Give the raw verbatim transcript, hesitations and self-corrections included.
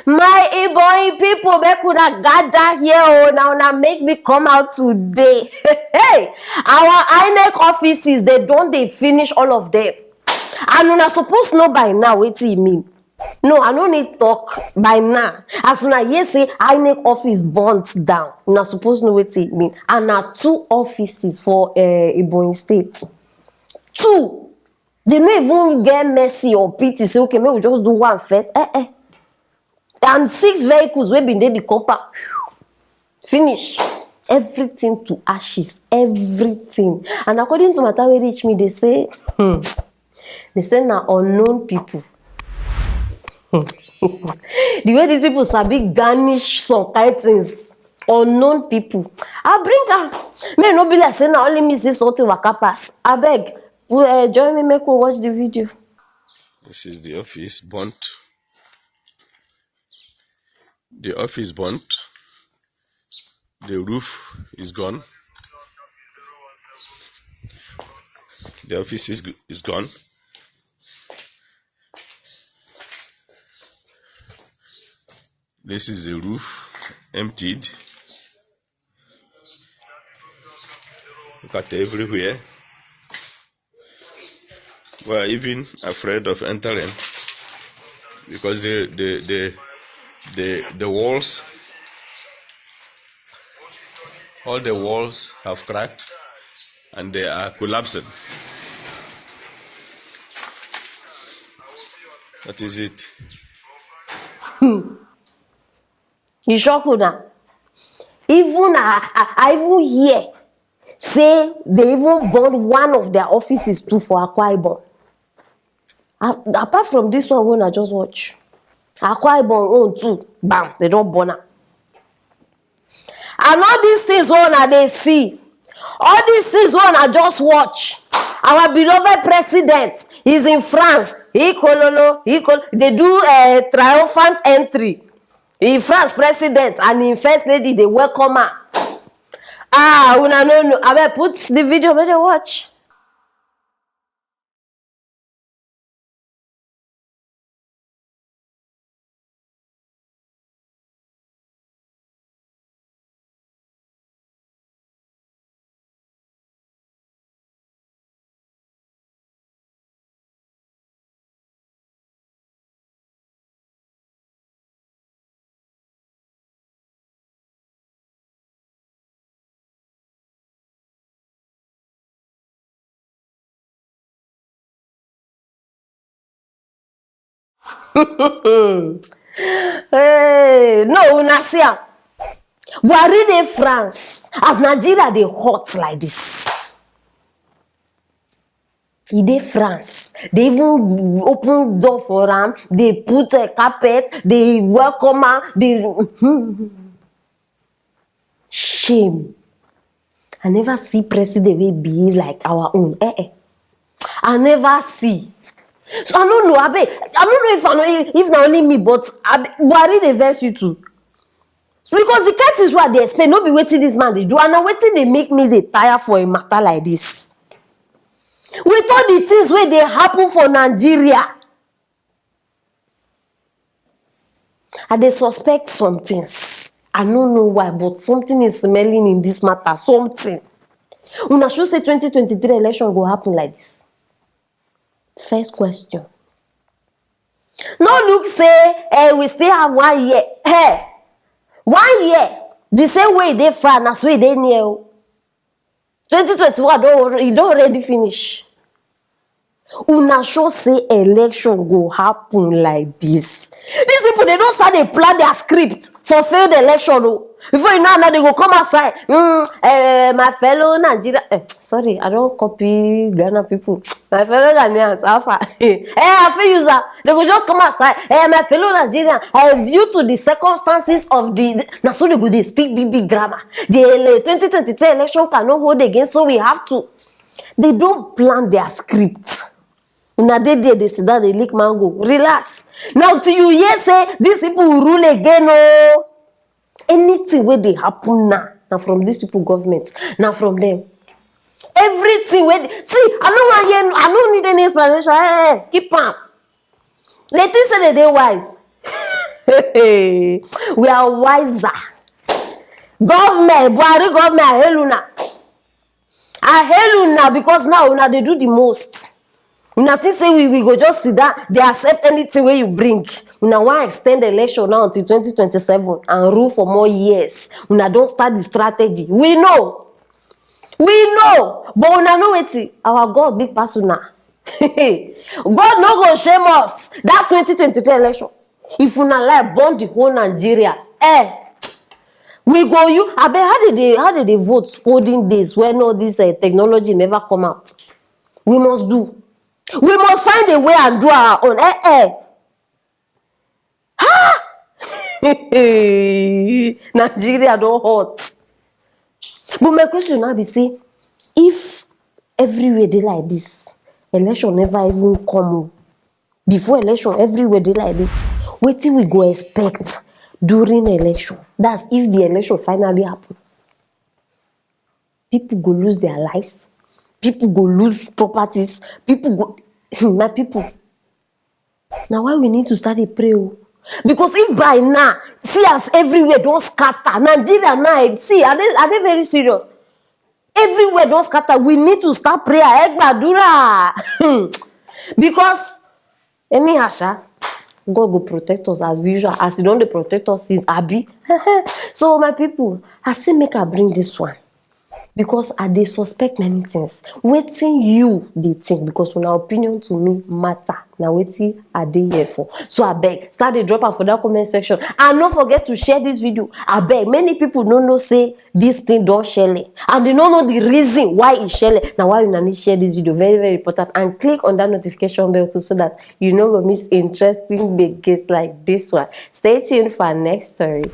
My Ebonyi people, make una gather here o. Now una make me come out today. Hey, our INEC offices, they don't they finish all of them. And una suppose know by now wetin e mean. No, I no need talk by now. As una hear say INEC office burnt down, una suppose know wetin e mean. And na two offices for uh, Ebonyi State. Two. They no even get mercy or pity. Say, okay, make we just do one first. Eh, eh. And six vehicles wey bin dey the compound. Finish. Everything to ashes. Everything. And according to matter wey reach me, they say, hmm, they say na unknown people. The way these people sabi garnish some kind things, unknown people. I bring am. May no be like say na only me see something waka pass. Abeg, uh, join me make we watch the video. This is the office burnt. The office burnt. The roof is gone. The office is, is gone. This is the roof, emptied. Look at everywhere. We are even afraid of entering because the the the the, the walls, all the walls have cracked and they are collapsing. That is it. Hmm. You shock una. Even I, I, I even hear say they even burned one of their offices too for Akwa Ibom. A- apart from this one, when I just watch Akwa Ibom own too, bam, they don't burn am. And all these things wey una dey see, all these things wey una just watch, our beloved president is in France. He kololo, he kol- they do a triumphant entry. In France president and in first lady, they welcome her. Ah, una no know. Abeg put the video make dem watch. Hey, no, una see am. Buhari dey France as Nigeria dey hot like this. E dey France, they even open door for am, they put uh, carpet, they welcome am, they shame. I never see president wey behave like our own. Eh, eh. I never see. So I don't know. I bet I don't know if I know if na only me, but I, Buhari dey vex you too. So because the kind things wey I dey explain, no be wetin this man dey do, and na wetin dey make me dey tire for a matter like this. With all the things wey dey happen for Nigeria, I dey suspect some things. I no know why, but something is smelling in this matter. Something. Una sure say twenty twenty-three election go happen like this? First question. No look say eh, we still have one year. Hey, one year. The same way e dey far, na so e dey near o. twenty twenty-one don alre- e don already finish. Una sure say election go happen like this? These people, they don't start dey plan their script for failed election o. Before you know, now they go come outside. Mm, eh, my fellow Nigeria, eh, sorry, I don't copy Ghana people. My fellow Ghanaians, how far? Eh, I feel user. They go just come outside. Eh, my fellow Nigerian, eh, due to the circumstances of the, the now so they go they speak big big grammar. The ele- twenty twenty-three election cannot hold again, so we have to. They don't plan their script. Una dey there, they sit down, they lick mango. Relax. Now till you hear say these people will rule again, oh. Anything wey dey happen now, na from these people government, na from them. Everything wey dey- see, I no wan hear, I no need any explanation. Eh, eh, keep am. They think say they dey wise. We are wiser. Government, Buhari government, I hail una. I hail una because now una dey do the most. Una think say we, we go just sit down, dey accept anything wey you bring. Una wan extend election now until twenty twenty-seven and rule for more years. Una don start the strategy. We know. We know. But una know wetin? Our God big pass una. God no go shame us. That twenty twenty-three election, if una like burn the whole Nigeria, eh, we go you. Abeg, how dey dey, how dey dey vote olden days when all this, eh, technology never come out? We must do. We must find a way and do our own. Eh, eh. Ha! Nigeria don hot. But my question now be say, if everywhere dey like this, election never even come o. Before election, everywhere dey like this. Wetin we go expect during election? That's if the election finally happen. People go lose their lives. People go lose properties. People go, my people. Na why we need to start dey pray o. Because if by now, see as everywhere don scatter, Nigeria now, eh, see, I dey, I dey very serious. Everywhere don scatter. We need to start prayer. Ẹ gbàdúrà. Because anyhow sha, God go protect us as usual, as He don dey protect us since, abi. So my people, I say make I bring this one because I dey suspect many things. Wetin you dey think? Because una opinion to me matter. Na wetin I dey here for. So abeg, start dey drop am for that comment section. And no forget to share this video. Abeg, many people no know say this thing don shele. And they no know the reason why e shele. Na why una need share this video. Very, very important. And click on that notification bell too, so that you no go miss interesting gbege like this one. Stay tuned for our next story.